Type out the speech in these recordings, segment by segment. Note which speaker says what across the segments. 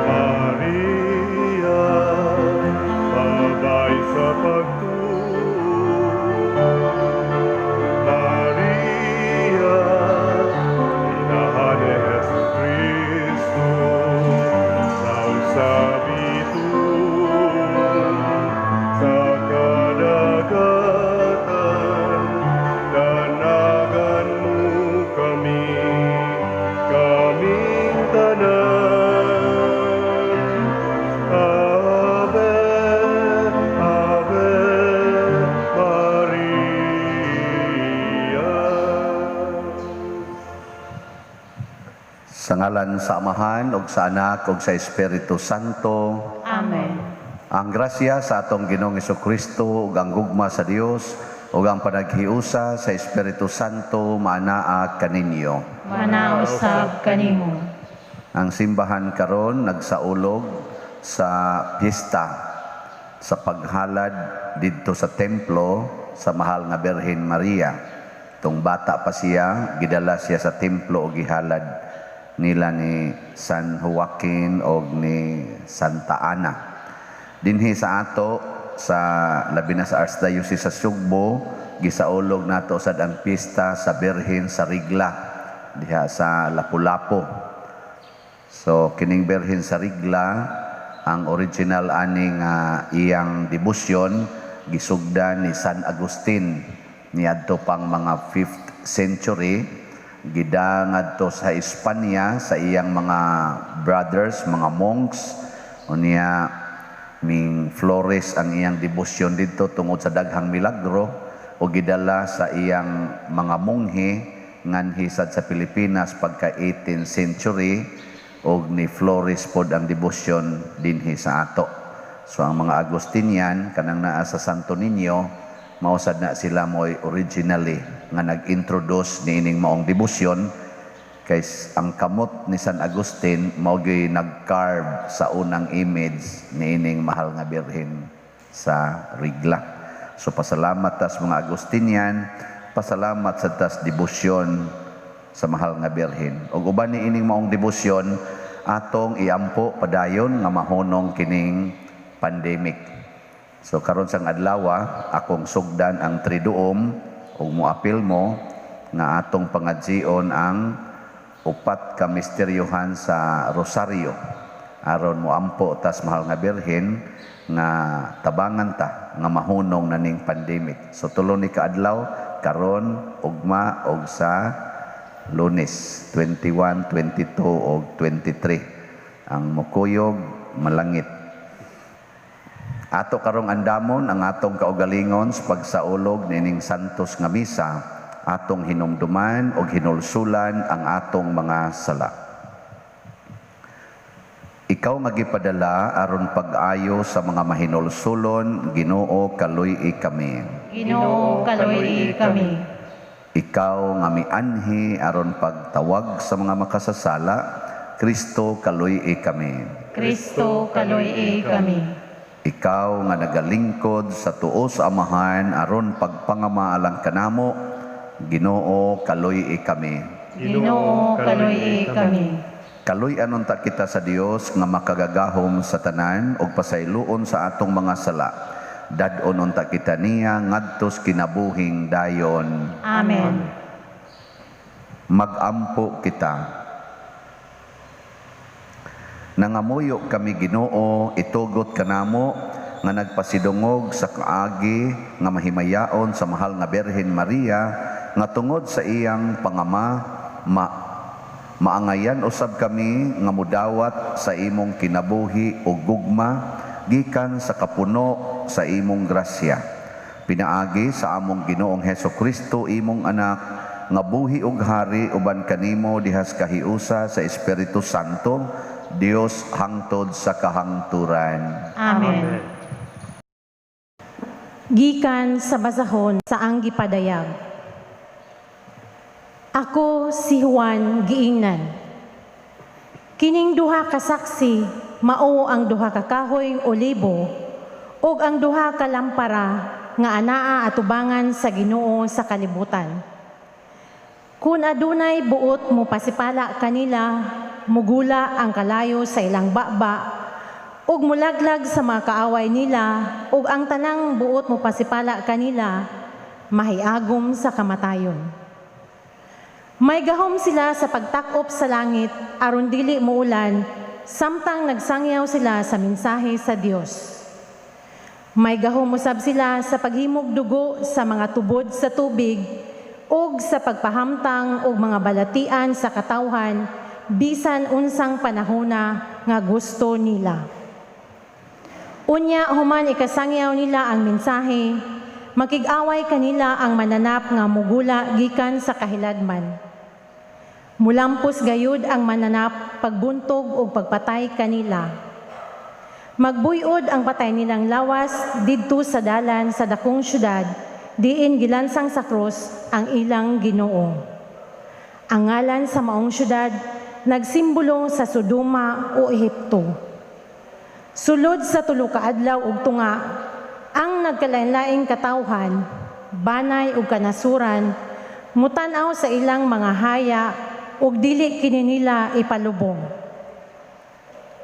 Speaker 1: Maria, babay sa pagtuo. Maria, inahan ni Hesus Kristo, raw sa bituon, sa kadagatan, danagan mo kami, kaming tanan. Ave, Ave Maria.
Speaker 2: Sa ngalan sa Amahan ug sa Anak ug sa Espiritu Santo.
Speaker 3: Amen.
Speaker 2: Ang grasya sa atong Ginoong Kristo ug ang gugma sa Dios ug ang panaghiusa sa Espiritu Santo maanaa kaninyo.
Speaker 3: Maanaa usab kanimo.
Speaker 2: Ang simbahan karon nagsaulog sa piyesta sa paghalad didto sa templo sa Mahal nga Birhen Maria. Tung bata pa siya, gidala siya sa templo og gihalad nila ni San Joaquin og ni Santa Ana. Dinhi sa ato sa labi na sa Archdiocese sa Sugbo, gisaulog nato sad ang piyesta sa Birhen sa Rigla diha sa Lapu-Lapu. So kining Birhen sa Rigla, ang original aning iyang debosyon gisugdan ni San Agustin niadto pang mga 5th century, gida ngadto sa Espanya sa iyang mga brothers, mga monks. Unya ming flourish ang iyang debosyon didto tungod sa daghang milagro o gidala sa iyang mga monghe nganhi sad sa Pilipinas pagka 18th century og ni flourish pod ang debosyon dinhi sa ato. So ang mga Agustinian kanang naa sa Santo Niño, mao sad na sila mo'y originally nga nag-introduce niining maong debosyon, kay ang kamot ni San Agustin mao gyud nag-carve sa unang image niining Mahal nga Birhen sa Rigla. So pasalamat tas mga Agustinian, pasalamat sa tas debosyon sa Mahal nga Birhen. Ug uban niining maong debosyon, atong iampo padayon nga mahunong kining pandemic. So karon sang adlaw, akong sugdan ang Triduum ug moapil mo nga atong pangadzion ang upat ka misteryohan sa Rosario aron moampo tas Mahal nga Birhen nga tabangan ta nga mahunong na ning pandemic. So tulo ni kaadlaw karon, ugma og sa Lunes, 21, 22 og 23. Ang mukuyog malangit. Ato karong andamon ang atong kaugalingon sa pagsaulog nining santos nga misa, atong hinumduman og hinulsulan ang atong mga sala. Ikaw nga gipadala aron pag-ayo sa mga mahinulsulon, Ginoo, kaluy-i kami.
Speaker 3: Ginoo, kaluy-i kami.
Speaker 2: Ikaw nga mianhi aron pagtawag sa mga makasasala, Kristo, kaluy-i kami.
Speaker 3: Kristo, kaluy-i kami.
Speaker 2: Ikaw nga nagalingkod sa tuo sa Amahan aron pagpangama alang kanamo, Ginoo, kaluy-i kami.
Speaker 3: Ginoo, kaluy-i kami.
Speaker 2: Kaluy-an unta kita sa Dios nga makagagahom sa tanan ug pasayloon sa atong mga sala. Dad-on unta kita niya ngadtos kinabuhing dayon.
Speaker 3: Amen.
Speaker 2: Magampo kita. Nangamuyo kami, Ginoo, itugot kanamo nga nagpasidungog sa kaagi nga mahimayaon sa Mahal nga Birhen Maria nga tungod sa iyang pangama maangayan usab kami nga mudawat sa imong kinabuhi ug gugma gikan sa kapuno sa imong grasya. Pinaagi sa among Ginoong Heso Kristo, imong anak, nga buhi ug hari uban kanimo dihas kahiusa sa Espiritu Santo, Dios hangtod sa kahangturan.
Speaker 3: Amen.
Speaker 4: Gikan sa basahon sa ang gipadayag. Ako si Juan giingnan. Kining duha ka saksi mao ang duha ka kahoy olibo Ug ang duha ka lampara nga anaa atubangan sa Ginoo sa kalibutan. Kun adunay buot mo pasipala kanila, mugula ang kalayo sa ilang baba, ug mulaglag sa mga kaaway nila, ug ang tanang buot mo pasipala kanila, mahiagom sa kamatayon. May gahom sila sa pagtakop sa langit aron dili muulan, samtang nagsangyaw sila sa mensahe sa Dios. May gahom usab sila sa paghimog dugo sa mga tubod sa tubig ug sa pagpahamtang og mga balatian sa katawhan bisan unsang panahona nga gusto nila. Unya human ikasangyaw nila ang mensahe, makig-away kanila ang mananap nga mugula gikan sa kahiladman. Mulampos gayud ang mananap pagbuntog ug pagpatay kanila. Magbuyod ang patay nilang lawas didto sa dalan sa dakong syudad, diin gilansang sa krus ang ilang Ginoo. Ang ngalan sa maong syudad nagsimbolo sa Sodoma o Ehipto. Sulod sa tulo ka adlaw ug tunga, ang nagkalain-laing katawhan, banay ug kanasuran, mutan-aw sa ilang mga haya ug dili kini nila ipalubong.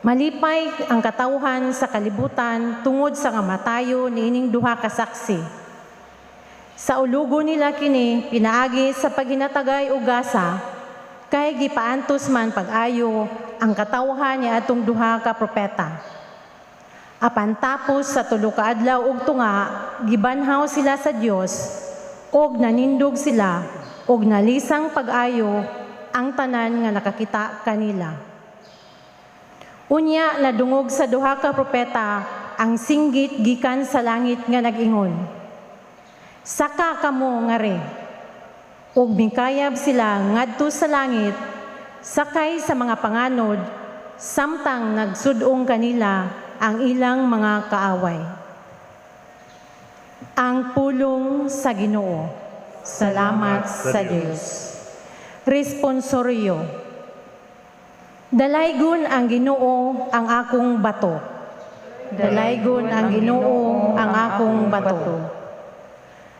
Speaker 4: Malipay ang katawhan sa kalibutan tungod sa kamatayo niining duha ka saksi. Sa ulugo nila kini pinaagi sa paghinatagay og gasa, kay gipaantos man pag-ayo ang katawhan ni atong duha ka propeta. Apan tapos sa tulo ka adlaw ug tunga, gibanhaw sila sa Dios ug nanindog sila ug nalisang pag-ayo ang tanan nga nakakita kanila. Unya nadungog sa duha ka propeta ang singgit gikan sa langit nga nag-ingon, "Saka kamo ngari." Ug mikayab sila ngadto sa langit sakay sa mga panganod, samtang nagsud-ong kanila ang ilang mga kaaway. Ang pulong sa Ginoo. Salamat sa Dios. Responsorio. Dalaygon ang Ginoo ang akong bato. Dalaygon ang Ginoo ang akong bato.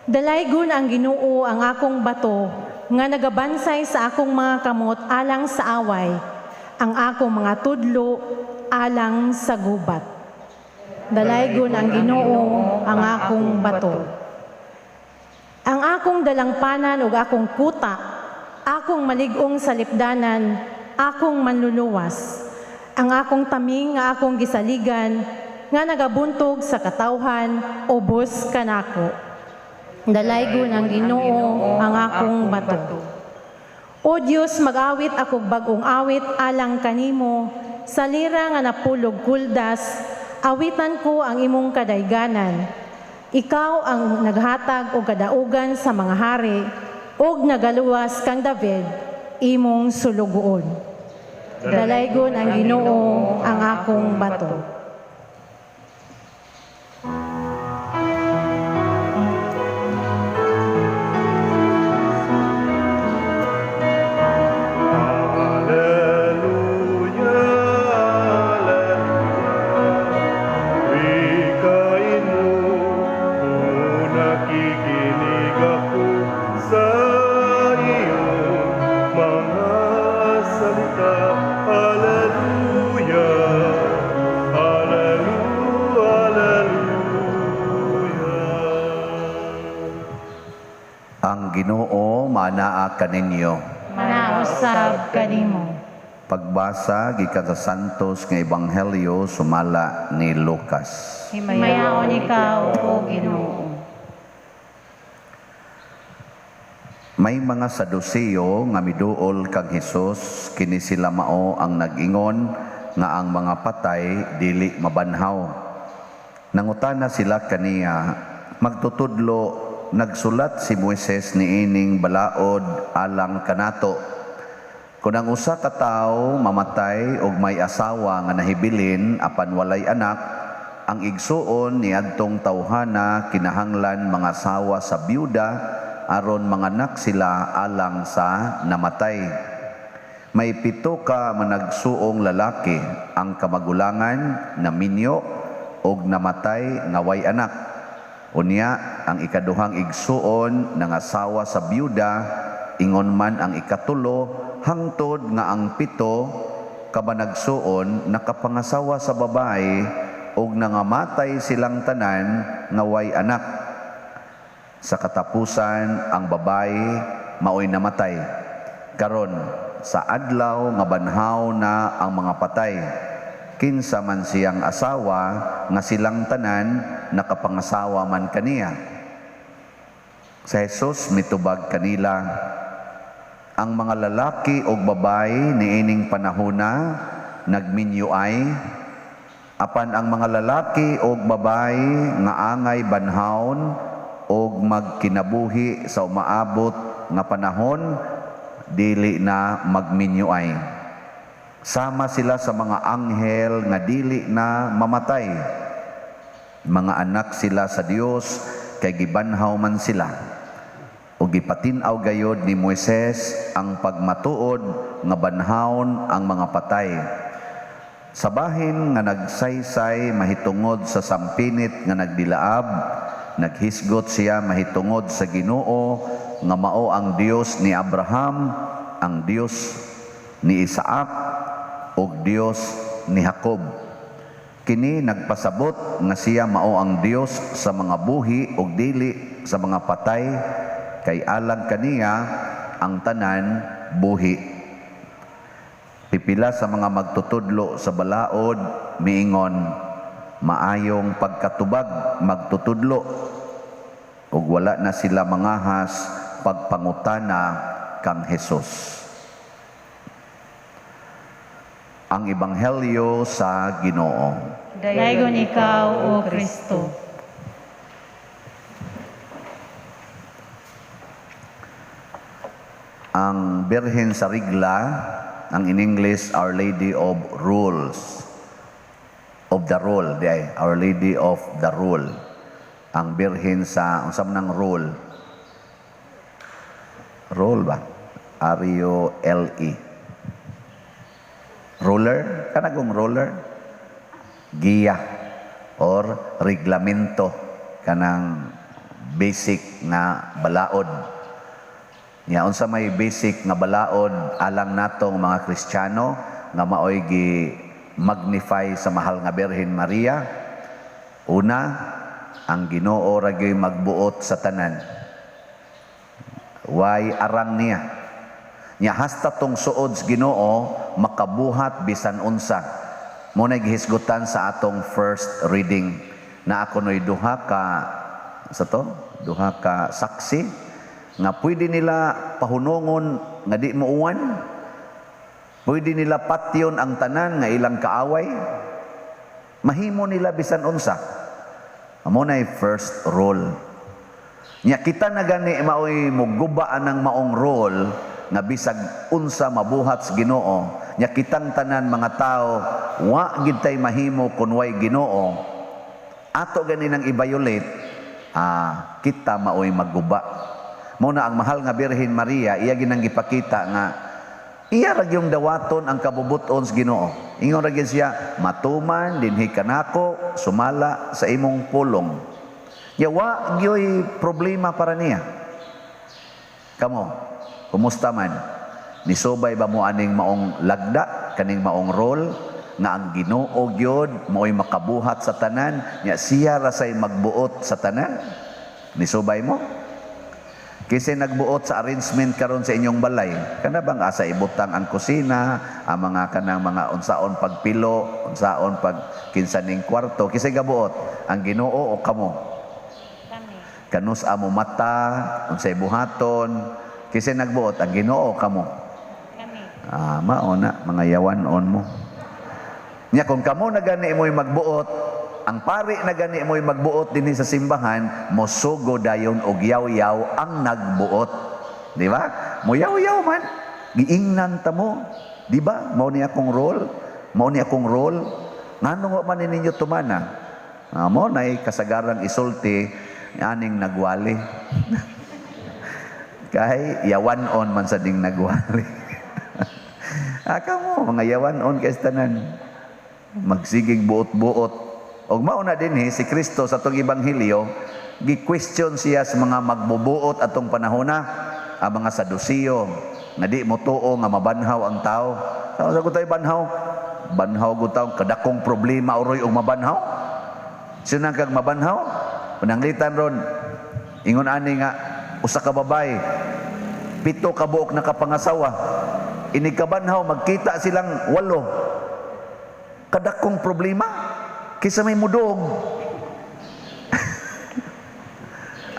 Speaker 4: Dalaygon ang Ginoo ang akong bato nga nagabansay sa akong mga kamot alang sa away, ang akong mga tudlo alang sa gubat. Dalaygon ang Ginoo ang akong bato. Ang akong dalangpanan ug akong kuta, akong malig-ong salipdanan, akong manluluwas, ang akong taming nga akong gisaligan, nga nagabuntog sa katawhan, ubos kanako. Dalaygon ang Ginoo ang akong bato. O Dios, mag-awit akog bag-ong awit alang kanimo, sa lira nga napulog kuldas, awitan ko ang imong kadayganan. Ikaw ang naghatag og kadaugan sa mga hari, ug nagaluwas kang David, imong sulugoon. Dalaygon ang Ginoo ang akong bato.
Speaker 1: Alleluia, alleluia. Wikain mo kung nakikinig ako sa iyong mga salita. Alleluia, alleluia, alleluia.
Speaker 2: Ang Ginoo manaa kaninyo.
Speaker 3: Manausab kanimo.
Speaker 2: Pagbasa gikan sa Santos nga Ebanghelyo sumala ni Lucas.
Speaker 3: Himayaon ikaw, O Ginoo.
Speaker 2: May mga Saduseo nga miduol kang Hesus, kini sila mao ang nag-ingon nga ang mga patay dili mabanhaw. Nangutana sila kaniya, magtutudlo, nagsulat si Moises niining balaod alang kanato. Kung ang usa ka tawo mamatay og may asawa nga nahibilin apan walay anak, ang igsuon niadtong tawhana kinahanglan mga asawa sa byuda aron manganak sila alang sa namatay. May 7 ka managsuong lalaki, ang kamagulangan na minyo, og namatay nga way anak. Unya ang ikaduhang igsuon nangasawa sa byuda, ingon man ang ikatulo, hangtod nga ang pito ka managsuon nakapangasawa sa babae ug nangamatay silang tanan nga way anak. Sa katapusan ang babae maoy namatay. Karon sa adlaw nga banhaw na ang mga patay, kinsa man siyang asawa nga silang tanan nakapangasawa man kaniya? Sa Jesus mitubag kanila, ang mga lalaki og babae niining panahona nagminyuay, apan ang mga lalaki og babae nga angay banhawon og magkinabuhi sa umaabot nga panahon dili na magminyuay. Sama sila sa mga anghel nga dili na mamatay. Mga anak sila sa Dios kay gibanhaw man sila. O gipatin-aw gayod ni Moises ang pagmatuod nga banhawon ang mga patay. Sa bahin nga nagsaysay mahitungod sa sampinit nga nagdilaab, naghisgot siya mahitungod sa Ginoo nga mao ang Dios ni Abraham, ang Dios ni Isaac ug Dios ni Jacob. Kini nagpasabot nga siya mao ang Dios sa mga buhi ug dili sa mga patay, kay alang kaniya ang tanan buhi. Pipila sa mga magtutudlo sa balaod miingon, maayong pagkatubag magtutudlo, ug wala na sila mangahas pagpangutana kang Hesus. Ang Ebanghelyo sa Ginoo.
Speaker 3: Daygon ikaw, O Kristo.
Speaker 2: Ang Birhen sa Rigla, ang in English, Our Lady of Rules. Of the Rule, di ay, Our Lady of the Rule. Ang Birhen sa, unsa man ang rule? Rule ba? R-U-L-E. Ruler? Kanagong ruler? Giya or reglamento, kanang basic nga balaod. Nya unsa may basic nga balaod alang natong mga Kristiyano nga maoy gi magnify sa mahal nga Birhen Maria? Una, ang Ginoo ra gyud magbuot sa tanan. Way arang niya. Nya hasta tong suod sa Ginoo makabuhat bisan unsa. Mo na gihisgutan sa atong first reading na ako noy duha ka sa to, duha ka saksi nga pwede nila pahunongon nga di muuwan, pwede nila patyon ang tanan nga ilang kaaway, mahimo nila bisan unsa. Amo na first rule. Nya kita na gani maoy muguba anang maong rule nga bisag unsa mabuhat sa Ginoo. Nya kitang tanan mga tao wa gid tay mahimo kun way Ginoo. Ato gani nang i-violate, kita maoy magguba. Mao na ang mahal nga Birhen Maria, iya ginang gipakita nga iya ra gyung dawaton ang kabubuton sa Ginoo. Ingon ra gyud siya, matuman dinhi kanako sumala sa imong pulong. Ya wa gyoy problema para niya. Kamo, kumusta man? Nisubay ba mo aning maong lagda, kaning maong role nga ang Ginoo gyud maoy makabuhat sa tanan, nya siya ra say magbuot sa tanan? Nisubay mo? Kasi nagbuot sa arrangement karon sa inyong balay, kana bang asa ibutang ang kusina, ang mga kanang mga unsaon pagpilo, unsaon pag kinsa ning kwarto, kisay gabuot ang Ginoo o kamo?
Speaker 3: Kami.
Speaker 2: Kanus amo mata, unsay buhaton, kisay nagbuot ang Ginoo o kamo?
Speaker 3: Kami.
Speaker 2: Mao na mga yawan-on mo. Nya kung kamo na gani mo'y magbuot, ang pari na gani mo'y magbuot dinhi sa simbahan, mosugo dayon og yaw-yaw ang nagbuot. Di ba? Moyaw-yaw man. Giingnan ta mo. Di ba? Mao ni akong role. Mao ni akong role. Nganong wa man ninyo tumana? Mao nay kasagarang isulti aning nagwali. Kay yawan-on man sa ding nagwali. Kamo mga yawan-on kay tanan. Magsigig buot-buot. Og mao na dinhi si Kristo sa atong ebanghelyo, gi-question siya sa mga magbubuot atong panahona, ang mga Sadusiyo nga di mo tuo nga mabanhaw ang tao. Sa ko tayo banhaw, banhaw gud taw kadakong problema uroy og mabanhaw. Sinang kag mabanhaw? Pananglitan ron ingon ani nga usa ka babae 7 ka buok nakapangasawa. Inig kabanhaw magkita silang 8. Kadakong problema kaysa may mudog.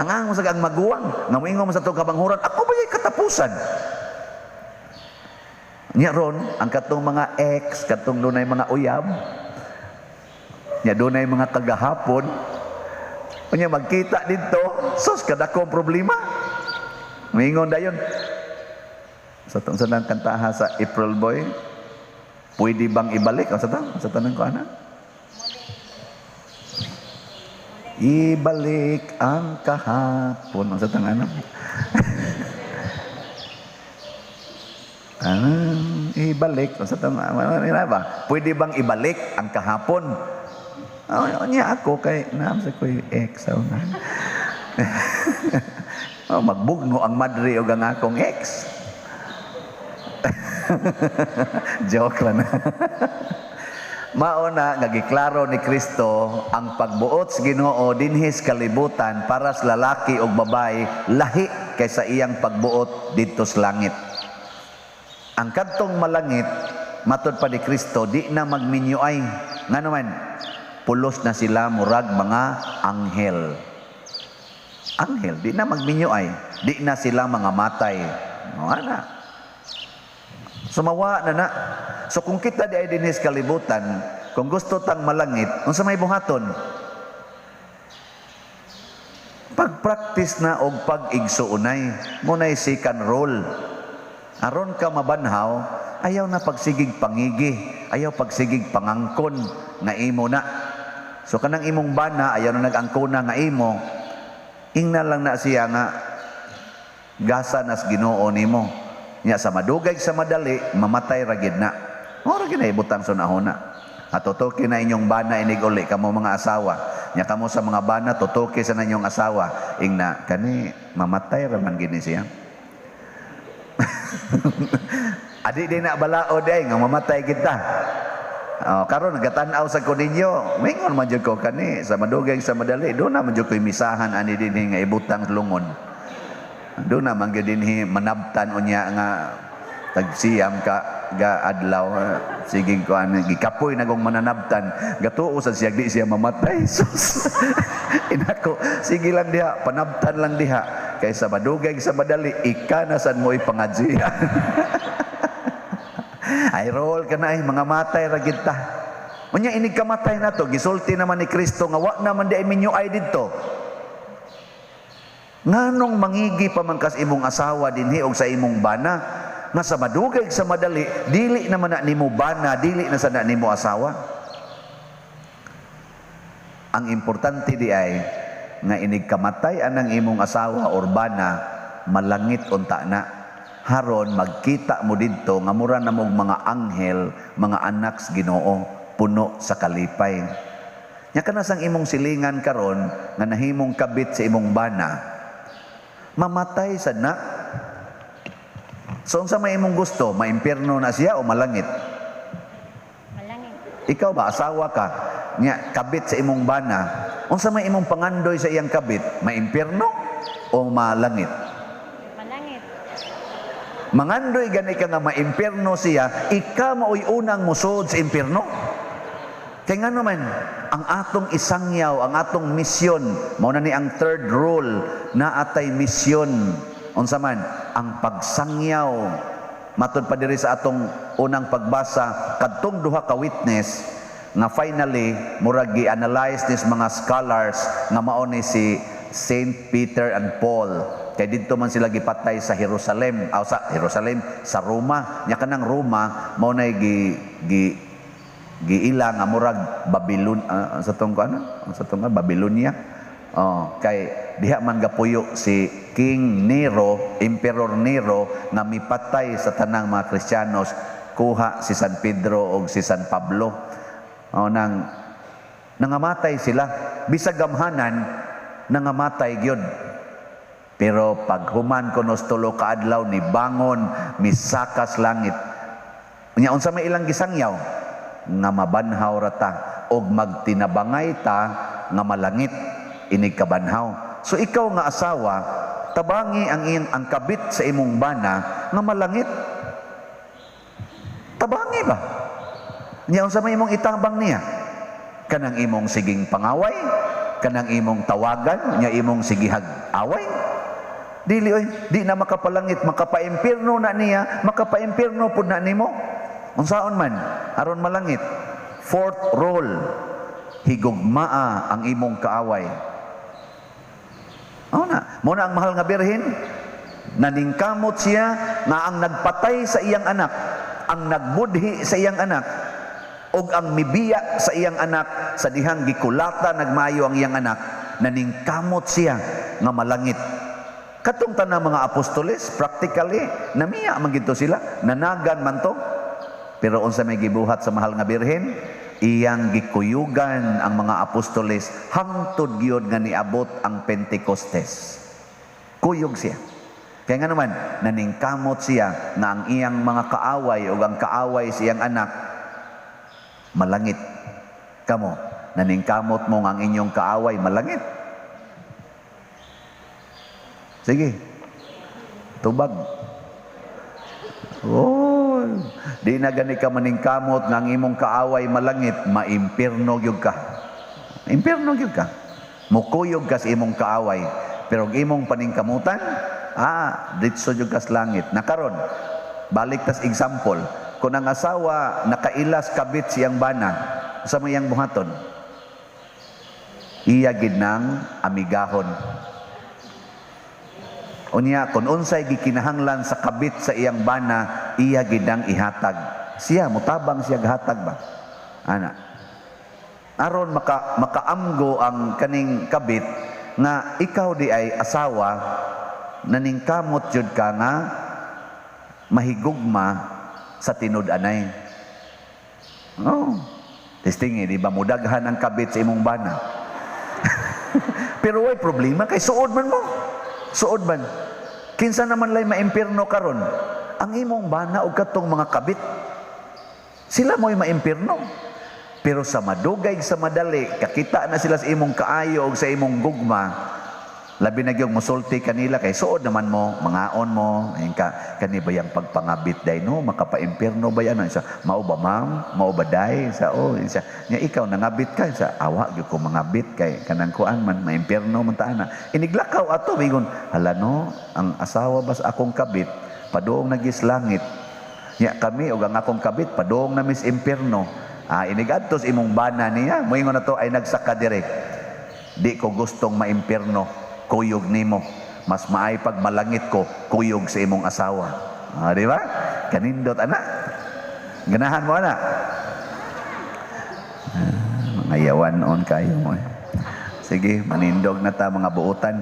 Speaker 2: Ang ango sa ang maguwang nga moingon mo sa atong kabanghuran, ako ba yung katapusan? Nya ron ang katong mga ex, katong dunay mga uyab, nya dunay mga kagahapon, unya magkita didto, sus kadakong problema. Moingon dayon. Sa tong sa nang kantaha sa April Boy, pwede bang ibalik? Sa tang sa tanang ko ana. Ibalik ang kahapon. Sa tang ano? Ibalik. Sa tang ano ba? Pwede bang ibalik ang kahapon? Oh, niya ako kay naam sa ko'y ex na. Oh, magbugno ang madre og ang akong ex. Joke lang. Mao na nga giklaro ni Kristo ang pagbuot sa Ginoo dinhi sa kalibutan para sa lalaki ug babae lahi kaysa iyang pagbuot didto sa langit. Ang kadtong malangit matud pa ni Kristo di na magminyuay. Ngano man pulos na sila murag mga anghel. Anghel di na magminyuay, di na sila mga matay. No ana. Sumawa na na. So kung kita di ay dinhi sa kalibutan, kung gusto tang malangit, unsa may buhaton? Pag-practice na og pag-igsuonay, mo nay second rule. Aron ka mabanhaw, ayaw na pagsigig pangigi, ayaw pagsigig pangangkon nga imo na. So kanang imong bana, ayaw na nag-angkona nga imo, ingna lang na siya nga gasa nas Ginoo nimo. Nya sa madugay sa madali, mamatay ra gid na. Mao ra gid na ibutang sa nahuna. At tutuki na inyong bana inig uli kamo mga asawa. Nya kamo sa mga bana tutuki sa inyong asawa. Ingna kani mamatay ra man gini siya. Adi di na balaod ay nga mamatay kita. Oh, karon nagatan-aw sa ko ninyo, mingon man jud ko kani sa madugay sa madali, do na man jud ko'y misahan ani dinhi nga ibutang lungon. Do na man gyud dinhi manabtan unya nga tagsiyam ka ga adlaw sige ko ani gikapoy na kong mananabtan gatuo sa siya di siya mamatay. Sus. Inako sige lang diha panabtan lang diha kaysa madugay sa madali ika na sad mo ipangajian. Ay roll ka na ay mga matay ra gid ta. Unya inig kamatay na to gisulti naman ni Kristo nga wa naman di ay minyo ay didto. Nganong mangigi pa man kas imong asawa dinhi og sa imong bana nga sa madugay sa madali dili naman na nimo bana, dili na sa na nimo asawa. Ang importante di ay nga inig kamatay anang imong asawa or bana malangit unta na. Haron magkita mo didto nga mura na mog mga anghel, mga anak sa Ginoo, puno sa kalipay. Nya kanasang imong silingan karon nga nahimong kabit sa imong bana, mamatay sad na. So unsa may imong gusto, maimpierno na siya o malangit?
Speaker 3: Malangit.
Speaker 2: Ikaw ba asawa ka, nya kabit sa imong bana, unsa may imong pangandoy sa iyang kabit, maimpierno o malangit?
Speaker 3: Malangit.
Speaker 2: Mangandoy gani ka nga maimpierno siya, ika maoy unang musod sa impierno. Kay ngano man ang atong isangyaw, ang atong misyon, mao na ni ang third rule, naatay misyon. Unsa man ang pagsangyaw. Matud pa diri sa atong unang pagbasa kadtong duha ka witness nga finally murag gi-analyze nis mga scholars nga mao ni si Saint Peter and Paul. Kay didto man sila gipatay sa Jerusalem, aw sa Jerusalem, sa Roma. Nya kanang Roma mao nay gi gi giila nga murag Babylon, sa tong ano? Sa tong Babylonia. Oh, kay diha man gapuyo si King Nero, Emperor Nero nga mipatay sa tanang mga Kristiyanos, kuha si San Pedro og si San Pablo. Oh, nang Nangamatay sila. Bisag gamhanan, nangamatay gyud. Pero pag human kunos 3 ka adlaw ni bangon, misakas langit. Unya unsa may ilang gisangyaw? Nga mabanhaw ra ta og magtinabangay ta nga malangit inig kabanhaw. So ikaw nga asawa, tabangi ang iyang ang kabit sa imong bana nga malangit. Tabangi ba? Nya unsa may imong itabang niya? Kanang imong siging pangaway, kanang imong tawagan, nya imong sigihag away. Dili oy, di na makapalangit, makapaimpirno na niya, makapaimpirno pud na nimo. Unsaon man aron malangit? Fourth rule, higugmaa ang imong kaaway. Mao na, mao na ang mahal nga birhen, naningkamot siya nga ang nagpatay sa iyang anak, ang nagbudhi sa iyang anak, ug ang mibiya sa iyang anak sa dihang gikulata nagmayo ang iyang anak, naningkamot siya nga malangit. Katong tanang mga apostoles, practically namiya man gid to sila, nanagan man to. Pero unsa may gibuhat sa mahal nga birhen? Iyang gikuyugan ang mga apostoles hangtod gyud nga niabot ang Pentecostes. Kuyog siya. Kaya nga naman, naningkamot siya na ang iyang mga kaaway o ang kaaway sa iyang anak malangit. Kamo, naningkamot mo nga ang inyong kaaway malangit. Sige, tubag. Oh, di na gani ka maningkamot nga ang imong kaaway malangit, maimpirno gyud ka. Impirno gyud ka. Mukuyog ka sa imong kaaway, pero ang imong paningkamutan, ditso gyud ka sa langit. Nakaron, balik tas example, kung ang asawa nakailas kabit siyang bana, sa mayang buhaton, iya gid nang amigahon. Unya, kung unsay gikinahanglan sa kabit sa iyang bana, iya gid nang ihatag. Siya, mutabang siya gahatag ba? Ana. Aron makaamgo ang kaning kabit nga ikaw di ay asawa, naningkamot jud ka nga mahigugma sa tinud-anay. Oh. Testingi, di ba mudaghan ang kabit sa imong bana? Pero way problema kay suod man mo. Suod man. Kinsa naman lay maimpirno karon? Ang imong bana og katong mga kabit. Sila mo'y maimpirno. Pero sa madugay sa madali, kakita na sila sa imong kaayo og sa imong gugma, labi na gyud mosulti kanila kay suod naman mo, mangaon mo, ayun ka, kani ba yang pagpangabit day no, makapaimpirno ba yan? Sa mao ba ma'am, mao ba day? Sa oh, sa nya ikaw nangabit ka, sa awa gyud ko mangabit kay kanang kuan man maimpirno man ta ana. Iniglakaw ato ingon, hala no, ang asawa bas akong kabit padung nagis langit. Nya kami og ang akong kabit padung na mis impirno. Ah, inigadtos imong bana niya, moingon na to ay nagsaka dire. Di ko gustong maimpirno, kuyog nimo. Mas maay pag malangit ko, kuyog sa imong asawa. Ah, di ba? Kanindot ana. Ganahan mo ana. Ah, mga yawan on kayo mo. Sige, manindog na ta mga buotan.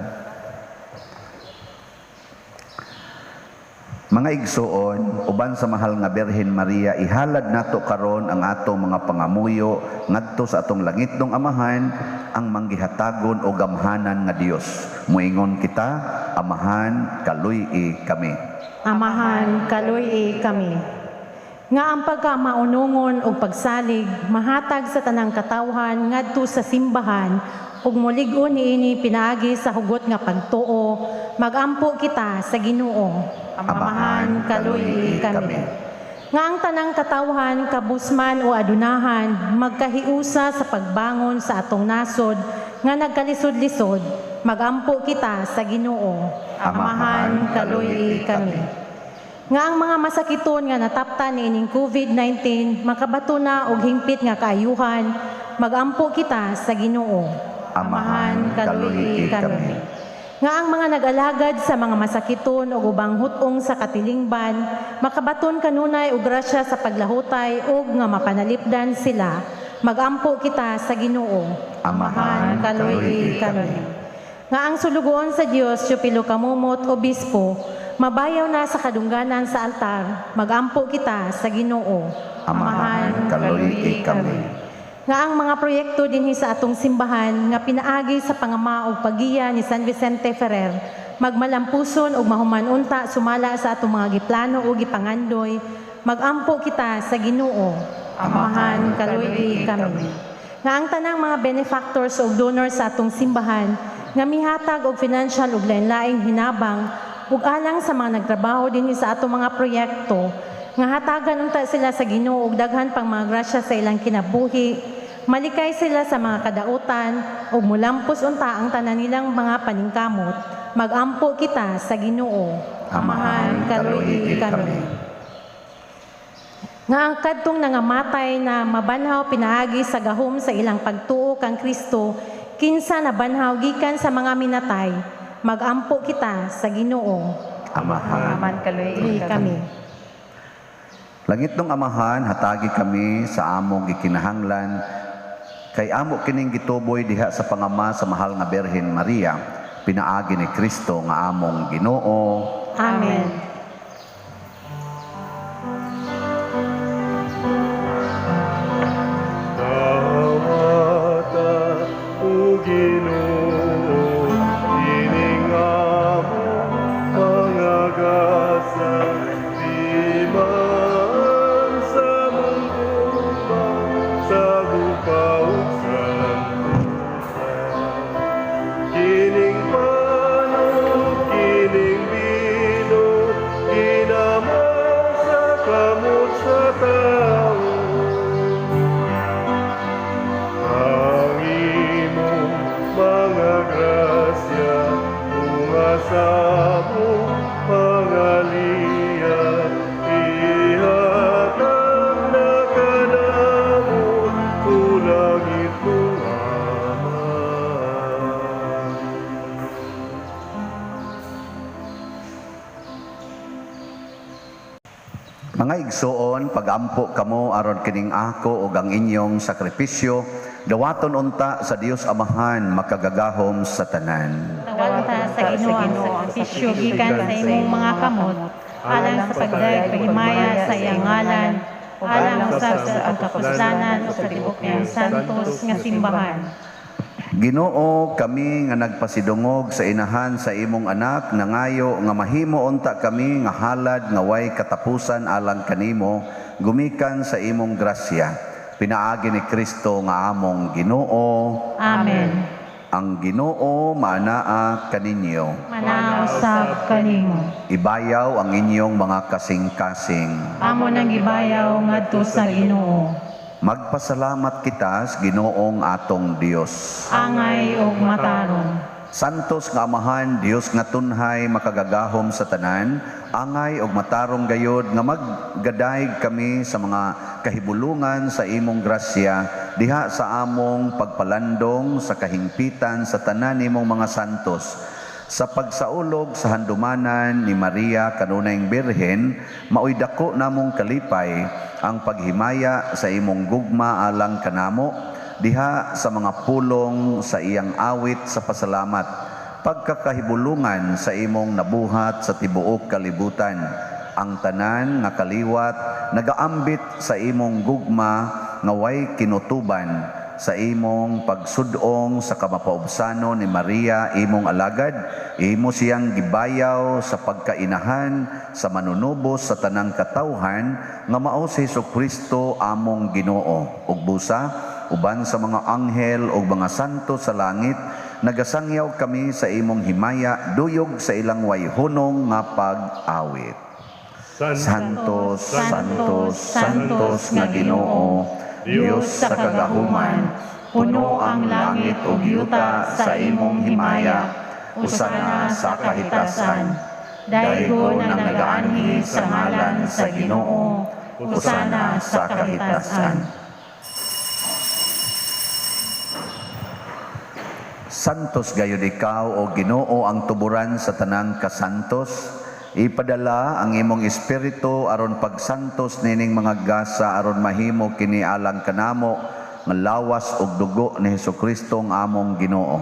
Speaker 2: Mga igsuon, uban sa mahal nga Birhen Maria, ihalad nato karon ang atong mga pangamuyo ngadto sa atong langitnong Amahan, ang manggihatagon o gamhanan nga Dios. Moingon kita, Amahan, kaluy-i kami.
Speaker 4: Amahan, kaluy-i kami. Nga ang pagkamaunungon og pagsalig mahatag sa tanang katawhan ngadto sa simbahan ug molig-on niini pinaagi sa hugot nga pagtuo, magampo kita sa Ginoo. Amahan, kaluy-i kami. Nga ang tanang katawhan, kabusman o adunahan, magkahiusa sa pagbangon sa atong nasod nga nagkalisod-lisod, magampo kita sa Ginoo. Amahan, kaluy-i kami. Nga ang mga masakiton nga nataptan niining COVID-19 makabato na og hingpit nga kaayuhan, magampo kita sa Ginoo.
Speaker 2: Amahan, kaluy-i kami.
Speaker 4: Nga ang mga nag-alagad sa mga masakiton og ubang hut-ong sa katilingban, makabaton kanunay og grasya sa paglahutay og nga mapanalipdan sila, magampo kita sa Ginoo.
Speaker 2: Amahan, kaluy-i kami.
Speaker 4: Nga ang sulugoon sa Dios, Teofilo Camomot, Obispo, mabayaw na sa kadungganan sa altar, magampo kita sa Ginoo.
Speaker 2: Amahan, kaluy-i kami.
Speaker 4: Nga ang mga proyekto dinhi sa atong simbahan nga pinaagi sa pangama ug paggiya ni San Vicente Ferrer magmalampuson ug mahuman unta sumala sa atong mga giplano ug gipangandoy, magampo kita sa Ginoo. Amahan, kaluy-i kami. Nga ang tanang mga benefactors ug donors sa atong simbahan nga mihatag og financial ug lain-laing hinabang ug alang sa mga nagtrabaho dinhi sa atong mga proyekto, nga hatagan unta sila sa Ginoo og daghan pang mga grasya sa ilang kinabuhi, malikay sila sa mga kadautan ug mulampos unta ang tanan nilang mga paningkamot, magampo kita sa Ginoo.
Speaker 2: Amahan, kaluy-i kami.
Speaker 4: Nga ang kadtong nangamatay na mabanhaw pinaagi sa gahom sa ilang pagtuo kang Kristo, kinsa nabanhaw gikan sa mga minatay, magampo kita sa Ginoo.
Speaker 2: Amahan,
Speaker 3: Amahan, kaluy-i
Speaker 4: Tuloy
Speaker 3: kami.
Speaker 4: kami.
Speaker 2: Langitnong Amahan, hatagi kami sa among gikinahanglan kay amo kining gituboy diha sa pangama sa mahal nga Birhen Maria, pinaagi ni Kristo nga among Ginoo.
Speaker 4: Amen.
Speaker 1: Dawata o Ginoo, kining among mga gasa, timaan sa among guba, sa gupa ug santusan. Kining pan ug kining bino, ginamang sa kamot sa tawo. Ang imong mga grasya, bunga sa among pangaliya, ihatag na kanamo, o langitnong Amahan.
Speaker 2: Mga igsoon, pagampo kamo aron kining ako ug ang inyong sakripisyo, dawaton unta sa Dios Amahan makagagahom sa tanan.
Speaker 4: Dawata sa Ginoo ang sakripisyo gikan sa imong mga kamot, alang sa pagdayeg paghimaya sa iyang ngalan, alang usab sa atong kapuslanan ug sa tibuok niyang santos nga simbahan.
Speaker 2: Ginoo, kami nga nagpasidungog sa inahan sa imong anak, nangayo nga mahimo unta kami nga halad nga way katapusan alang kanimo, gumikan sa imong grasya. Pinaagi ni Kristo nga among Ginoo.
Speaker 4: Amen.
Speaker 2: Ang Ginoo maanaa kaninyo.
Speaker 4: Manaa usab kanimo.
Speaker 2: Ibayaw ang inyong mga kasing-kasing.
Speaker 4: Amo nang gibayaw ngadto sa Ginoo.
Speaker 2: Magpasalamat kita sa Ginoong atong Dios.
Speaker 4: Angay ug matarong.
Speaker 2: Santos nga Amahan, Dios nga tunhay makagagahom sa tanan, angay ug matarong gayod nga maggadayeg kami sa mga kahibulungan sa imong grasya diha sa among pagpalandong sa kahingpitan sa tanan nimong mga santos. Sa pagsaulog sa handumanan ni Maria kanunayng Birhen, maoy dako namong kalipay ang paghimaya sa imong gugma alang kanamo diha sa mga pulong sa iyang awit sa pasalamat, pagkakahibulungan sa imong nabuhat sa tibuok kalibutan. Ang tanan nga kaliwat nagaambit sa imong gugma nga way kinutuban, sa imong pagsudong sa kamapaubsano ni Maria imong alagad, imo siyang gibayaw sa pagkainahan sa manunubos sa tanang katawhan nga mao si Hesukristo among Ginoo. Ug busa uban sa mga anghel ug mga santo sa langit, nagasangyaw kami sa imong himaya duyog sa ilang wayhunong nga pag-awit. Santo, Santo, Santos nga Ginoo, Dios sa kagahuman, puno ang langit ug yuta sa imong himaya, usana sa kahitasan.
Speaker 4: Daygon ang nagaanhi sa ngalan sa Ginoo, usana sa kahitasan.
Speaker 2: Santos gayud ikaw o Ginoo ang tuburan sa tanang kasantos. Ipadala ang imong espiritu aron pagsantos nining mga gasa aron mahimo kini alang kanamo nga lawas ug dugo ni Hesukristo ang among Ginoo.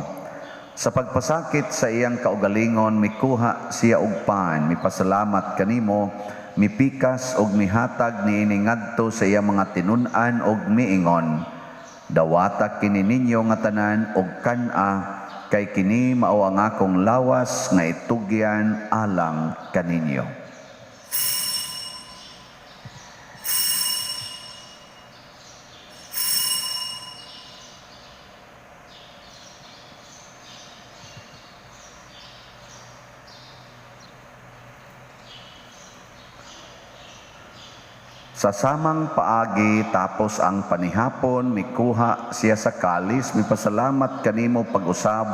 Speaker 2: Sa pagpasakit sa iyang kaugalingon mikuha siya og pan, mipasalamat kanimo, mipikas og mihatag niini ngadto sa iyang mga tinun-an og miingon. Dawata kini ninyo nga tanan og kan-a, kay kini mao ang akong lawas nga itugyan alang kaninyo. Sa samang paagi tapos ang panihapon, mikuha siya sa kalis, mipasalamat kanimo pag-usab,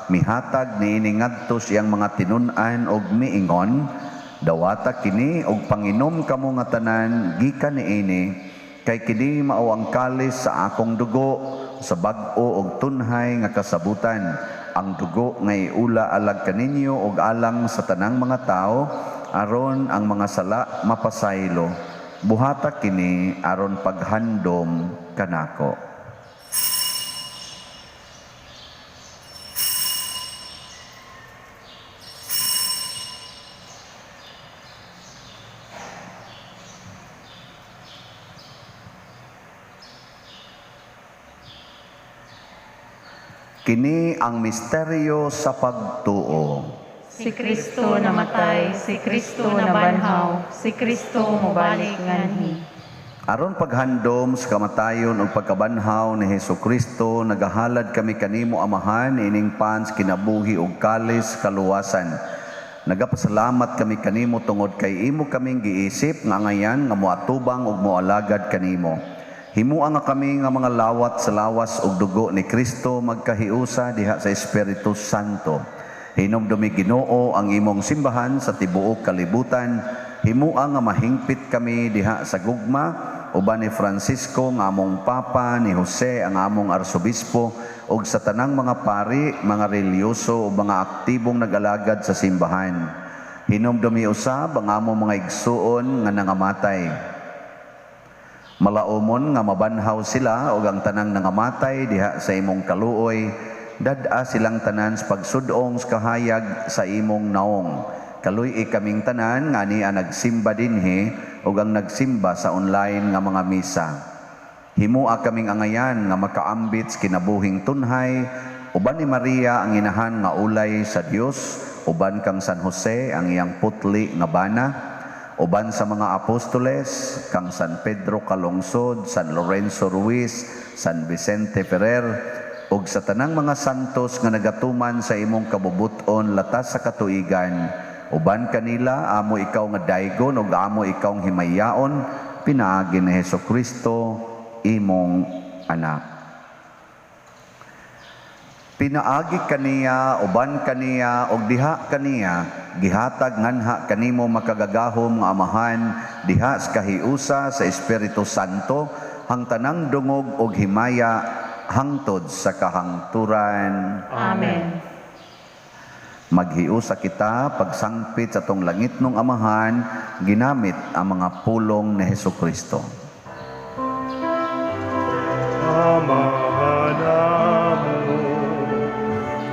Speaker 2: mihatag niini ngadto siyang mga tinun-an og miingon, dawata kini og panginom kamo nga tanan gikan niini, kay kini mao ang kalis sa akong dugo sa bag-o og tunhay nga kasabutan, ang dugo nga iula alag kaninyo og alang sa tanang mga tawo aron ang mga sala mapasaylo. Buhata kini aron paghandom kanako. Kini ang misteryo sa pagtuo.
Speaker 5: Si Kristo namatay, si Kristo nabanhaw, si Kristo mobalik nganhi.
Speaker 2: Aron paghandom sa kamatayon ug pagkabanhaw ni Hesukristo, nagahalad kami kanimo Amahan ining pans kinabuhi ug kalis kaluwasan. Nagapasalamat kami kanimo tungod kay imo kaming giisip nga angayan nga moatubang ug moalagad kanimo. Himua nga kami nga mga lawat sa lawas ug dugo ni Kristo magkahiusa diha sa Espiritu Santo. Hinumdumi Ginoo ang imong simbahan sa tibuok kalibutan. Himua nga mahingpit kami diha sa gugma uban ni Francisco nga among Papa, ni Jose ang among Arsobispo, ug sa tanang mga pari, mga relihiyoso ug mga aktibong nag-alagad sa simbahan. Hinumdumi usab ang among mga igsuon nga nangamatay. Malaumon nga mabanhaw sila ug ang tanang nangamatay diha sa imong kaluoy, dad-a silang tanan sa pagsudong sa kahayag sa imong naong. Kaluy-i kaming tanan nga niya nagsimba dinhi ug ang nagsimba sa online nga mga misa. Himua kaming angayan nga makaambit sa kinabuhing tunhay, uban ni Maria ang inahan nga ulay sa Dios, uban kang San Jose ang iyang putli nga bana, uban sa mga apostoles, kang San Pedro Calungsod, San Lorenzo Ruiz, San Vicente Ferrer, ug sa tanang mga santos nga nagatuman sa imong kabubuton latas sa katuigan, uban kanila amo ikaw nga daygon ug amo ikaw himayaon, pinaagi ni Hesukristo imong anak. Pinaagi kaniya, uban kaniya, ug diha kaniya, gihatag nganha kanimo makagagahom nga Amahan, diha sa kahiusa sa Espiritu Santo, ang tanang dungog ug himaya hangtod sa kahangturan.
Speaker 5: Amen.
Speaker 2: Maghiusa kita pagsangpit sa tong langitnong Amahan, ginamit ang mga pulong ni Hesukristo.
Speaker 1: Amahan amon,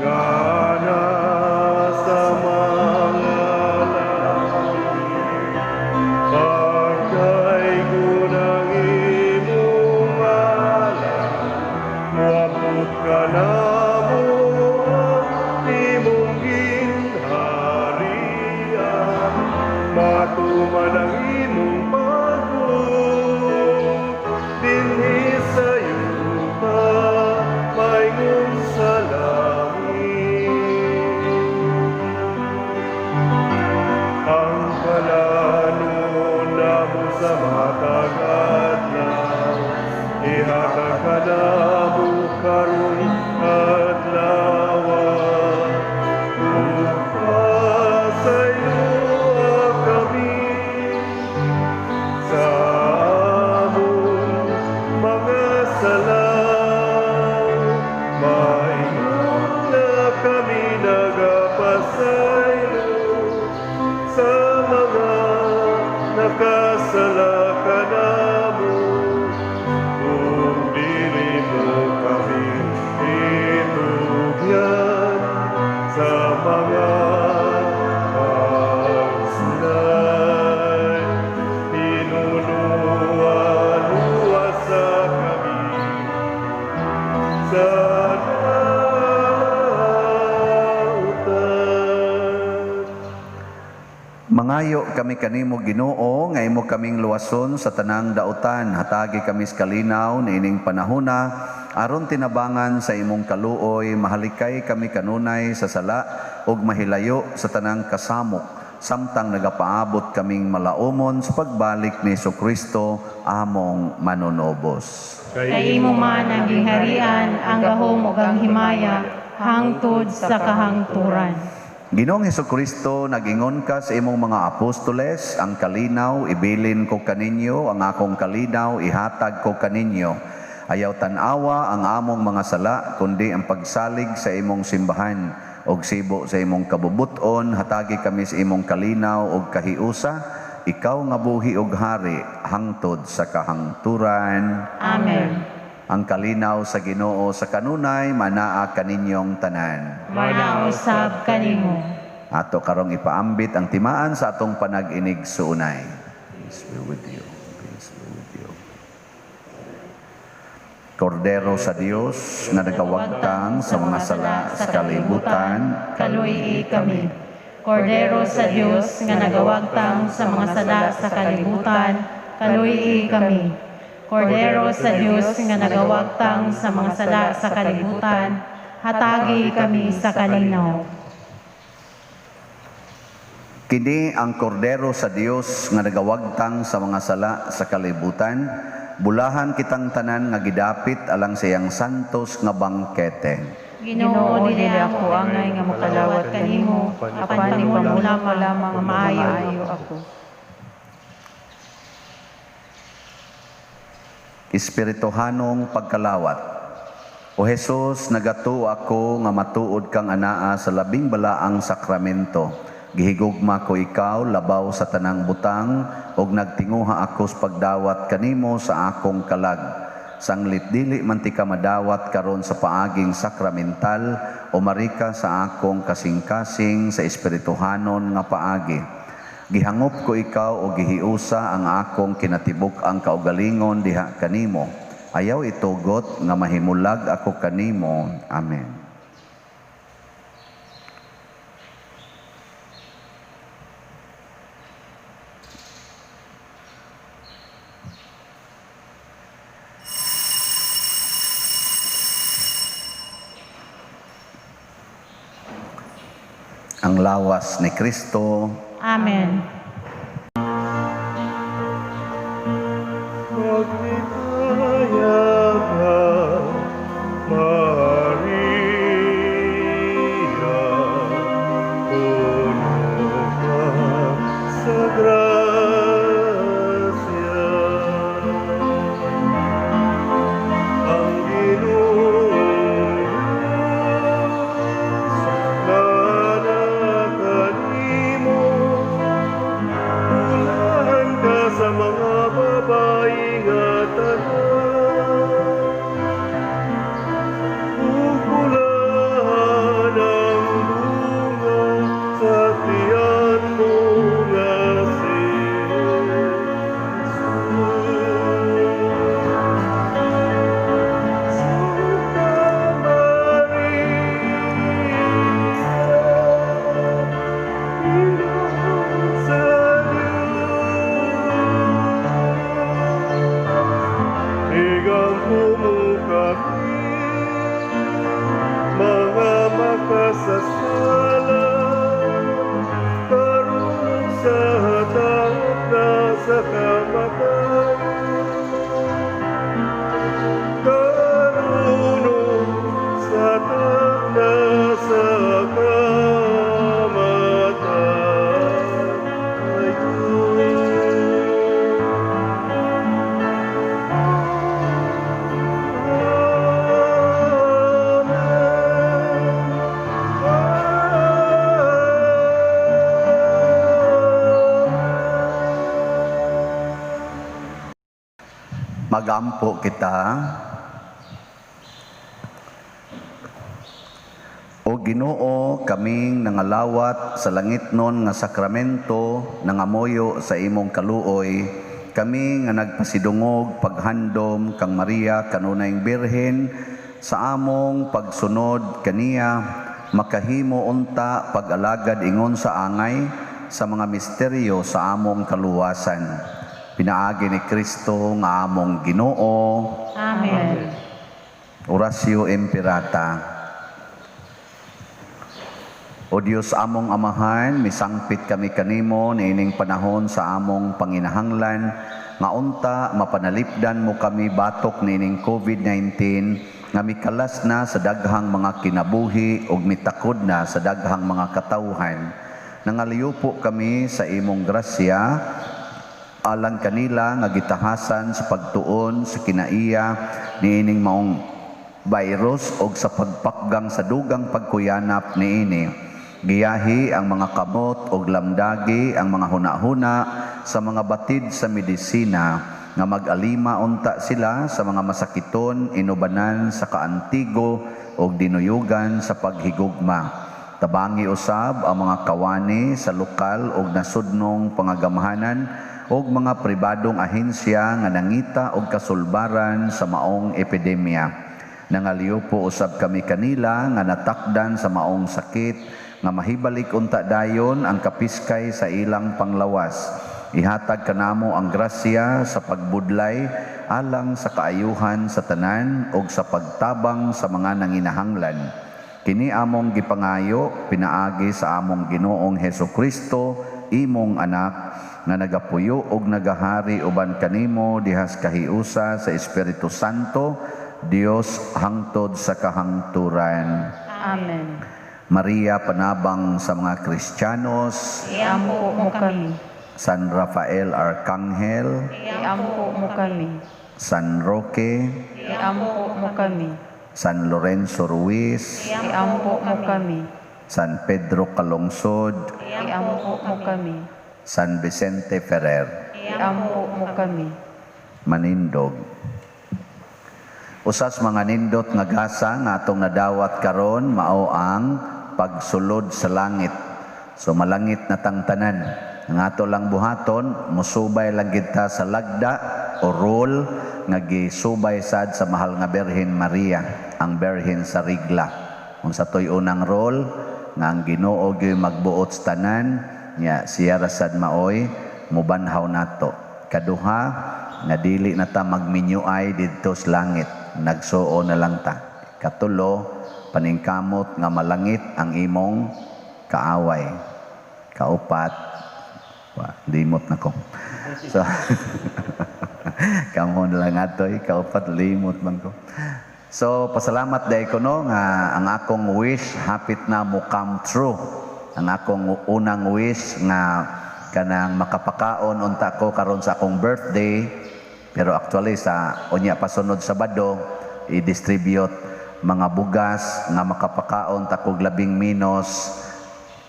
Speaker 1: nga nasa mga langit, pagdaygon ang imong ngalan, moabot kanamo ang imong ginharian, matuman ang imong pagbuot dinhi sa yuta, maingon sa langit. Ang palanon namo sa matag adlaw, ihatag kanamo karon.
Speaker 2: Mangayo kami kanimo, Ginoo, nga imo kaming luwason sa tanang dautan. Hatagi kami sa kalinaw niining panahona aron tinabangan sa imong kaluoy, mahalikay kami kanunay sa sala ug mahilayo sa tanang kasamok, samtang nagapaabot kaming malaumon sa pagbalik ni Kristo among manunobos.
Speaker 5: Kay imo man ang gingharian, ang gahom ug ang himaya, hangtod sa kahangturan.
Speaker 2: Ginoong Hesukristo, nag-ingon ka sa imong mga apostoles, "Ang kalinaw ibilin ko kaninyo, ang akong kalinaw ihatag ko kaninyo." Ayaw tan-awa ang among mga sala, kundi ang pagsalig sa imong simbahan. Og sibo sa imong kabubuton, hatagi kami sa imong kalinaw og kahiusa, ikaw nga buhi og hari hangtod sa kahangturan.
Speaker 5: Amen.
Speaker 2: Ang kalinaw sa Ginoo sa kanunay manaa kaninyong tanan.
Speaker 5: Manausab kanimo.
Speaker 2: Ato karong ipaambit ang timaan sa atong panag-inig suunay. Peace be with you. Peace be with you. Kordero sa Dios nga nagawagtang sa mga sala sa kalibutan,
Speaker 5: kaluy kami. Kordero sa Dios nga nagawagtang sa mga sala sa kalibutan, kaluy kami. Kordero sa Dios nga nagawagtang sa mga sala sa kalibutan, hatagi kami sa kalinaw.
Speaker 2: Kini ang kordero sa Dios nga nagawagtang sa mga sala sa kalibutan, bulahan kitang tanan nga gidapit alang sa iyang santos nga bangkete.
Speaker 5: Ginoo, dili ako angay nga makalawat kanimo, apan ipamuna mo lamang nga maayo ako.
Speaker 2: Espirituhanong pagkalawat. O Jesus, nagatuo ako nga matuod kang anaa sa labing balaang sakramento. Gihigugma ko ikaw labaw sa tanang butang ug nagtinguha ako sa pagdawat kanimo sa akong kalag. Sanglit dili man ti ka madawat karon sa paaging sakramental, o marika sa akong kasing-kasing sa espirituhanon nga paagi. Gihangop ko ikaw o gihiusa ang akong kinatibuk-ang kaugalingon diha kanimo. Ayaw itugot nga mahimulag ako kanimo. Amen. Ang lawas ni Kristo.
Speaker 5: Amen.
Speaker 1: Maglipaya ka, Maria, puno ka sa grasya. Ang Ginoong Diyos naa kanimo, bulahan ka sa mga babae nga tanan, ug bulahan ang bunga sa tiyan mo nga si Jesus. Santa Maria, Ina sa Diyos, igampo mo kami, mga makasasala, karon sa takna sa kamatayon. Karon sa takna sa kamatayon. Amen.
Speaker 2: Magampo kita. O Ginoo, kaming nangalawat sa langitnon nga sakramento, nangamoyo sa imong kaluoy, kami nga nagpasidungog paghandom kang Maria kanunayng Birhen sa among pagsunod kaniya, makahimo unta pag-alagad ingon sa angay sa mga misteryo sa among kaluwasan. Pinaagi ni Kristo nga among Ginoo.
Speaker 4: Amen.
Speaker 2: Oratio Imperata. O Dios among Amahan, misangpit kami kanimo niining panahon sa among panginahanglan nga unta mapanalipdan mo kami batok niining COVID-19 nga mikalas na sa daghang mga kinabuhi ug mitakod na sa daghang mga katawhan. Nangaliupo kami sa imong grasya alang kanila nga gitahasan sa pagtuon sa kinaiya niining maong virus og sa pagpakgang sa dugang pagkuyanap niini. Giyahi ang mga kamot og lamdagi ang mga hunahuna sa mga batid sa medisina nga mag-alima unta sila sa mga masakiton inubanan sa kaantigo og dinuyugan sa paghigugma. Tabangi usab ang mga kawani sa lokal og nasudnong pangagamhanan og mga pribadong ahensya nga nangita og kasulbaran sa maong epidemya. Nangaliupo usab kami kanila nga natakdan sa maong sakit nga mahibalik unta dayon ang kapiskay sa ilang panglawas. Ihatag kanamo ang grasya sa pagbudlay alang sa kaayuhan sa tanan og sa pagtabang sa mga nanginahanglan. Kini among gipangayo pinaagi sa among Ginoong Hesus Kristo, imong anak, nga nagapuyo og nagahari uban kanimo dihas kahiusa sa Espiritu Santo, Dios hangtod sa kahangturan.
Speaker 5: Amen.
Speaker 2: Maria, panabang sa mga Kristiyanos.
Speaker 5: Iampo mo kami.
Speaker 2: San Rafael Arcangel,
Speaker 5: Iampo mo kami.
Speaker 2: San Roque,
Speaker 5: Iampo mo kami.
Speaker 2: San Lorenzo Ruiz,
Speaker 5: Iampo mo kami.
Speaker 2: San Pedro Calungsod,
Speaker 5: Iampo mo kami.
Speaker 2: San Vicente Ferrer.
Speaker 5: Iampo mo kami.
Speaker 2: Manindog. Usas mga nindot nga gasa nga atong nadawat karon mao ang pagsulod sa langit. So malangit na tang tanan. Ang ato lang buhaton, musubay lang kita sa lagda o rule nga gisubay sad sa mahal nga Birhen Maria, ang Birhen sa rigla. Kung sa to'y unang role, nga ang Ginoo gyud magbuot sa tanan, nya siya ra sad maoy mubanhaw nato. Kaduha, nga dili na ta magminyuay didto sa langit, nagsuo na lang ta. Katulo, paningkamot nga malangit ang imong kaaway. Kaupat, wa, limot na ko. So, kamo na lang atoy, kaupat limot man ko. So, pasalamat dahil ko no, nga ang akong wish hapit na mo come true. Ang akong unang wish nga kanang makapakaon unta ko karon sa akong birthday, pero actually sa unya pasunod Sabado i-distribute mga bugas nga makapakaon ta kog labing minus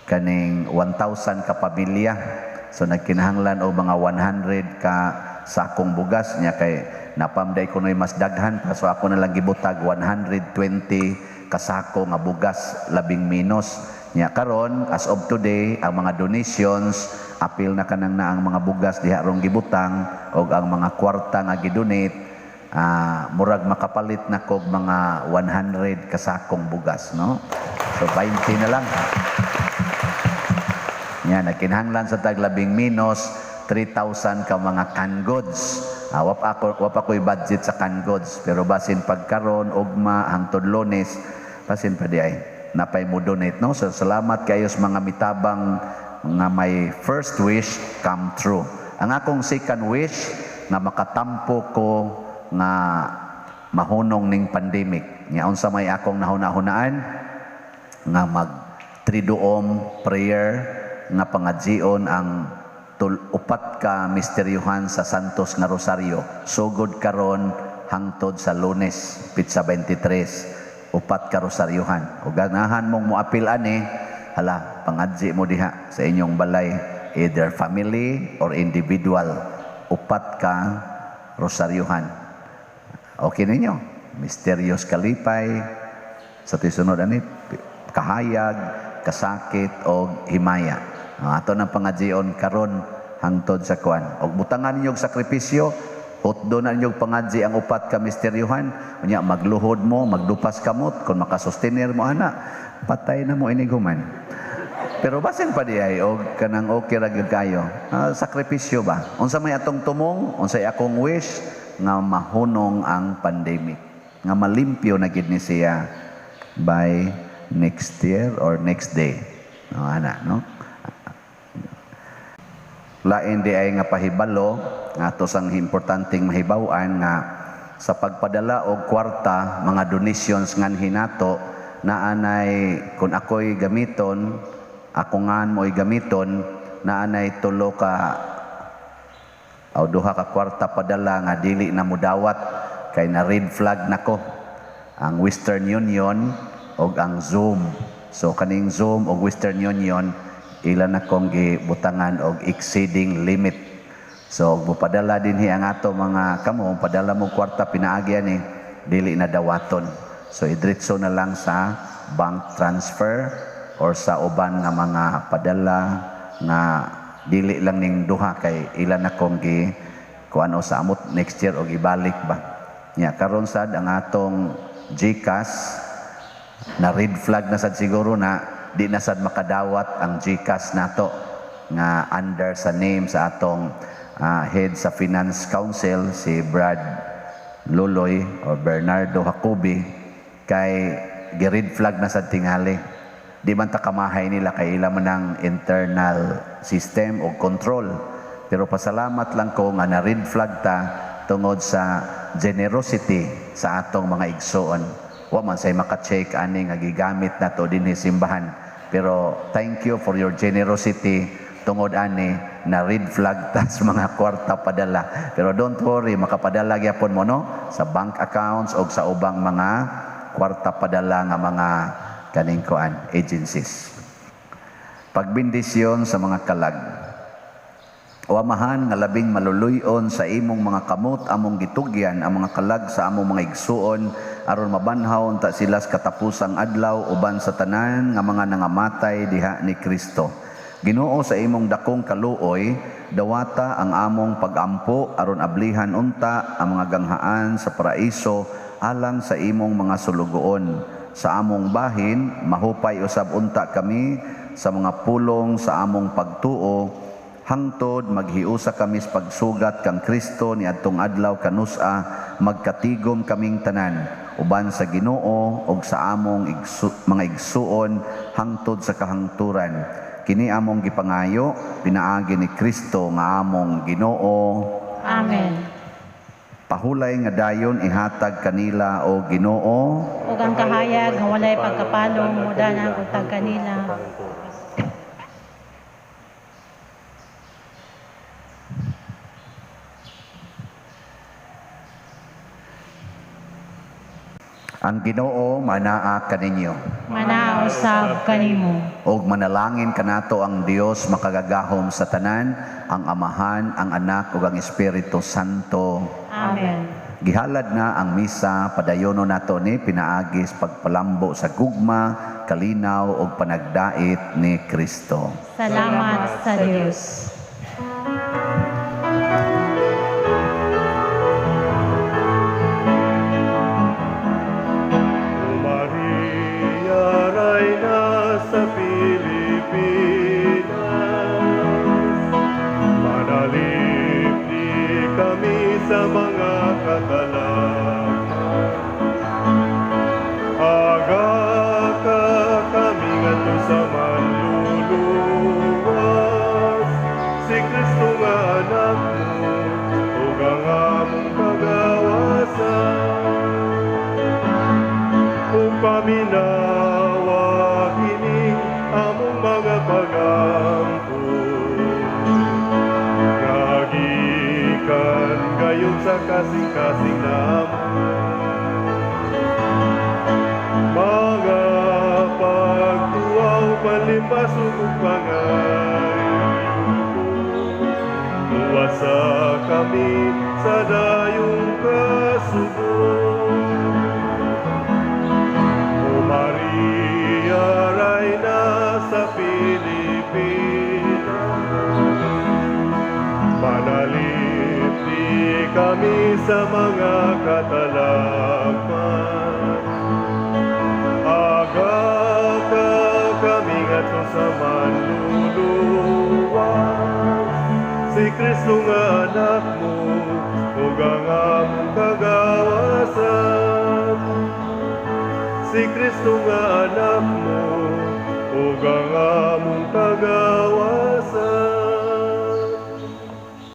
Speaker 2: kaning 1,000 ka pamilya. So nagkinahanglan og mga 100 ka sakong bugas niya kay napamday ko noy mas daghan pa, so ako na lang gibutag 120 kasako nga bugas labing minus niya. Karon as of today ang mga donations apil na kanang na ang mga bugas diha rong gibutang og ang mga kwarta nga gidonate, murag makapalit na kog mga 100 kasakong bugas, no? So 20 na lang. Nya nagkinahanglan sa tag labing minus 3,000 ka mga canned goods. Wap ako'y budget sa canned goods, pero basin pagkaron ugma hangtod Lunes, basin pa di ay napay mo donate, no? So salamat kayo sa mga mitabang nga may first wish come true. Ang akong second wish nga makatampo ko nga mahunong ning pandemic. Nya unsa may akong nahuna-hunaan nga mag triduom prayer nga pangadzion ang upat ka misteryuhan sa Santos nga Rosario. Sugod karon hangtod sa Lunes, pitsa 23, upat ka rosaryuhan. O ganahan mong moapil ani, hala, pangadzi mo diha sa inyong balay, either family or individual, upat ka rosaryuhan. Okay ninyo? Mysterious kalipay, sa tisunod ani, kahayag, kasakit o himaya. Ato ng pangadzion karon hangtod sa kuan. Og butangan ninyo og sakripisyo, hutdo na ninyo pangadzi ang upat ka misteryuhan. Unya magluhod mo, magdupas kamot, kung makasustenir mo ana, patay na mo iniguman. Pero basin pa di ay og kanang okay ra gyud kayo. Sakripisyo ba? Unsa may atong tumong, unsay akong wish nga mahunong ang pandemic, nga malimpyo na gid ni siya by next year or next day. No, ana, no? Lain di ay nga pahibalo nga ato sang importanteng mahibaw-an nga sa pagpadala og kwarta, mga donations nganhi nato, naanay kung ako'y gamiton, ako ngan mo'y gamiton, naanay tulo ka o duha ka kwarta padala nga dili na mudawat kay na red flag nako ang Western Union og ang Xoom. So kaning Xoom og Western Union, ila na kong gibutangan og exceeding limit. So mupadala dinhi ang ato mga kamo, padala mo kwarta pinaagi ani, dili na dawaton. So idritso na lang sa bank transfer or sa uban nga mga padala nga dili lang ning duha kay ila na kong gi kuano sa amot next year og ibalik ba. Nya karon sad ang atong GCash na red flag na sad siguro na di na sad makadawat ang GCash nato nga under sa name sa atong head sa Finance Council si Brad Luloy or Bernardo Jacobi kay gi-red flag na sad tingali. Di man ta kamahay nila kay ila man ang internal system o control. Pero pasalamat lang ko nga na red flag ta tungod sa generosity sa atong mga igsoon. Wa man say maka-check ani nga gigamit nato dinhi simbahan. Pero thank you for your generosity tungod ani na red flag ta sa mga kwarta padala. Pero don't worry, makapadala gyapon mo, no, sa bank accounts o sa ubang mga kwarta padala nga mga kaning kuan agencies. Pagbendisyon sa mga kalag. O Amahan nga labing maluluyon, sa imong mga kamot among gitugyan ang mga kalag sa among mga igsuon aron mabanhaw unta sila sa katapusang adlaw uban sa tanan nga mga nangamatay diha ni Kristo. Ginoo, sa imong dakong kaluoy, dawata ang among pagampo aron ablihan unta ang mga ganghaan sa paraiso alang sa imong mga sulugoon. Sa among bahin, mahupay usab unta kami sa mga pulong sa among pagtuo hangtod maghiusa kami sa pagsugat kang Kristo niadtong adlaw kanusa magkatigom kaming tanan uban sa Ginoo ug sa among mga igsuon hangtod sa kahangturan. Kini among gipangayo pinaagi ni Kristo nga among Ginoo.
Speaker 5: Amen.
Speaker 2: Pahulay nga dayon ihatag kanila, o Ginoo,
Speaker 5: ug ang kahayag nga walay pagkapalong mudanag untag kanila.
Speaker 2: Ang Ginoo manaa kaninyo.
Speaker 5: Manaa usab kanimo.
Speaker 2: Og manalangin kanato ang Dios makagagahom sa tanan, ang Amahan, ang Anak ug ang Espiritu Santo.
Speaker 5: Amen.
Speaker 2: Gihalad na ang misa, padayono nato ni pinaagi sa pagpalambo sa gugma, kalinaw ug panagdait ni Kristo.
Speaker 5: Salamat sa Dios.
Speaker 1: Maria, Reyna sa Pilipinas, manalipdi kami sa mga katalagman. Aga ka kami ngadto sa manluluwas, si Kristo nga anak mo, ug ang among kagawasan. Ug paminawa kini among mga pagampo, nga gikan gayud sa kasing-kasing namo. Mga pagtuaw, panlimbas ug pangayo, luwasa kami sa dayong kasubo. O Maria, Reyna sa Pilipinas, manalipdi kami sa mga katalagman. Aga ka kami ngadto sa manluluwas. Si Kristo nga anak mo, ug ang among kagawasan. Si Kristo nga anak mo, ug ang among kagawasan.